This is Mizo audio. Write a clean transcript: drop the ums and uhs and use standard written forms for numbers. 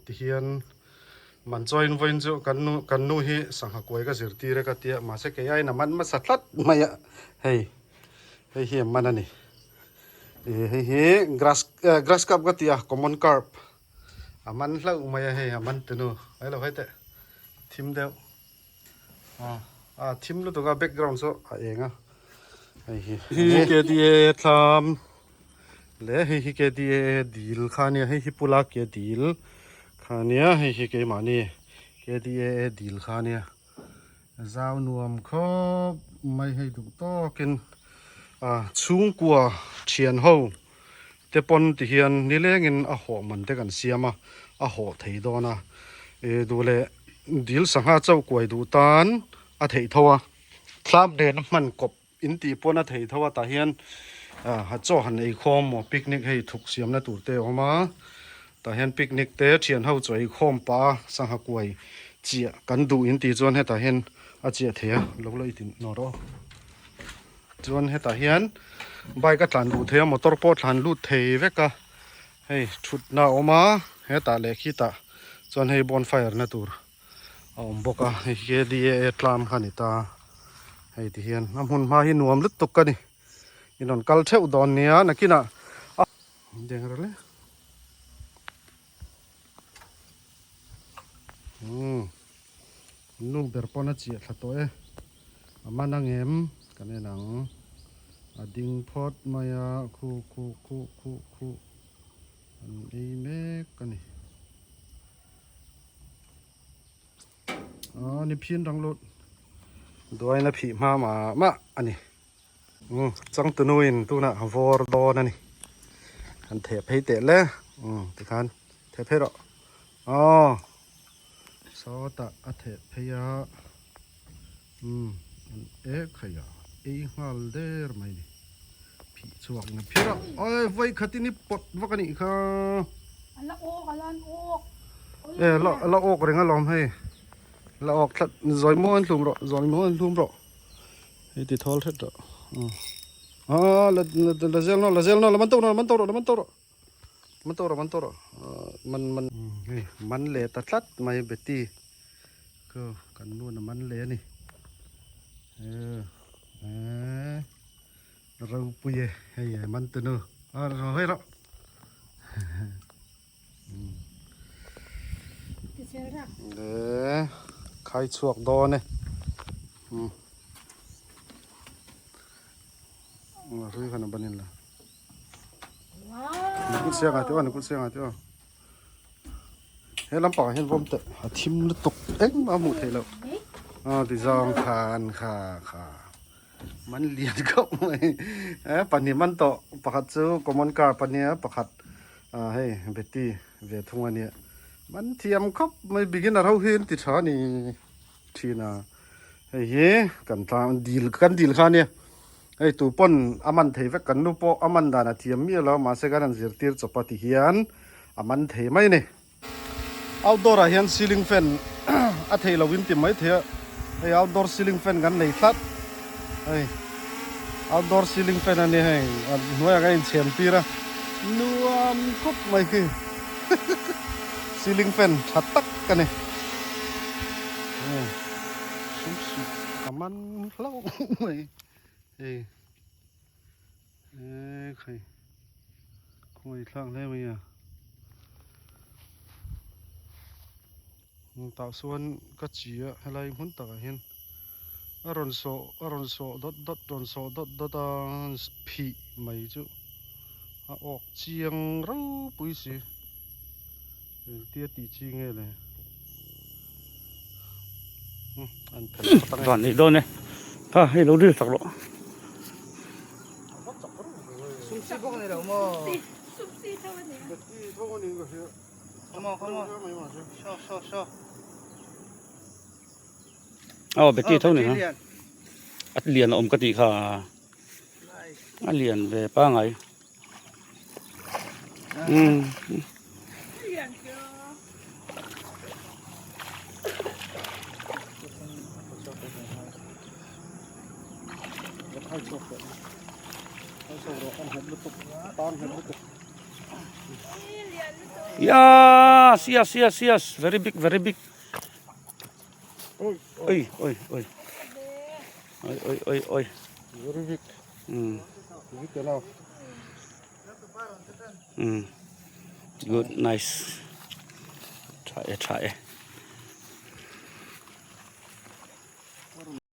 Tihian man chawiin vawiin chu kan nu kan nu hi sangha kuai ka zirtir a ka tia mahse kei aiin a man hmasa tlat mai a hei hei hi a man a ni ih hei hi grass grass carp ka ti a common carp a man hlauh mai a hei a man tunu ai lo hai teh thim deuh a thim lutuk a background chu a eng a hei hi hi ke ti e thlam le hei hi ke ti e dil kha nia hei hi pula ke dil kha nia hei hi keimahni ke ti e dil kha nia zau nuam khawp mai hei duh tawkin a chhungkua thian ho te pawn ti hian nilengin a hawh man te kan siam a a hawh thei dawn a ih duh leh dil sangha chauh kuai duh tan a theih tho a thlam nen a hman kawp in tih pawn a theih tho a tah hian ah chaw han ei khawm maw picnic hei thuk siamna tur te a awm a tah hian picnic te thian ho chaw ei khawm pah a sangha kuai chiah kan duh in tih chuan hetah hian a chiah thei a lo la i tin nawr aw. Chuan hetah hian bike a tlan luh thei a motor pawh a tlan lut thei vek a hei thutna a awm a hetah leh khitah chuan hei bonfire na tur a awm bawk a hei hi K D A tlam kha a ni ta hei ti hian a hmun hma hi nuam lutuk ka ni in rawn kal theuh dawn nia nakinah a deng rel e umm nu ber pawn a chiah thla tawh e. A man ang em? Kan en ang. A ding phawt mai a, khu khu khu khu khu an ei mek a ni. Aw ni phin rang lut. Duain a phih hma mah mah a ni. Umm changtunuin tunah a vawr dawn a ni. Kan theh phei teh le. Umm tikhan theh phei rawh. Aw sawtah a theh phei a. Umm an ek khaih a ei nghal der mai ni phih chhuak na phir a ai vawi khat in i pawt vak a nih kha a la awk a la an awk e la la awk reng alawm hei la awk thlat zawi maw an hlum rawh zawi maw an hlum rawh hei ti thawl hret rawh a la la zel no la zel no la man to la man to rawh la man to rawh man to rawh man to rawh man man hei man leh ta tlat mai beti Ku kan nu na man le ani eh ropui e hei e man tu nu a ro hei ro le khai chhuak dawn e ri khan a banin la ni kut siang ah te aw ni kut siang ah te aw He lampangah hian vawm teh a thim lutuk engmah a hmuh theih loh a ti zawng khan kha kha man lian khawp mai eh pahnih man tawh pakhat chu common car pahnih a pakhat ah hei beti ve thung a nia man thiam khawp mai beginner ho hi an ti tha a ni thin a hei hi kan tlang dil kan dil kha a nia hei tu pawn a man thei vek kan nu pawh a man dan a thiam miah lo mahse kan han zirtir chawp a ti hian a man thei mai a ni. Outdoor ah hian ceiling fan a theih loh in ti mai thei a Hei outdoor ceiling fan kan nei tlat hei outdoor ceiling fan a nia hei a hnuaiah kan inchhiam tir a nuam khawp mai khi ceiling fan tha tak a ni a man hlauh mai hei ekhai khawngaih thlak hle mai a. Tah chuan ka chi a helai hmun takah hian a rawn sawh a rawn sawh dawt dawt rawn sawh dawt dawt a phih mai chu a awk chiang ropui si engtia tih chi nge le an phelh phawt ang e. Van nei dawn e kha hei lo ril tak rawh. Sumsi bawk ni lo maw? Sumsi tho a ni. Beti tho a ni ka hria. Come on, come on. Show, show, show. Aw Betty tho ni ha. A lian a awm ka tih kha. A lian ve pangai. Um. Yes, yes, yes, yes. Very big, very big. Oi, oi, oi. Oi, oi, oi, oi. Very big. Big enough. Good, nice. Tha e, tha e.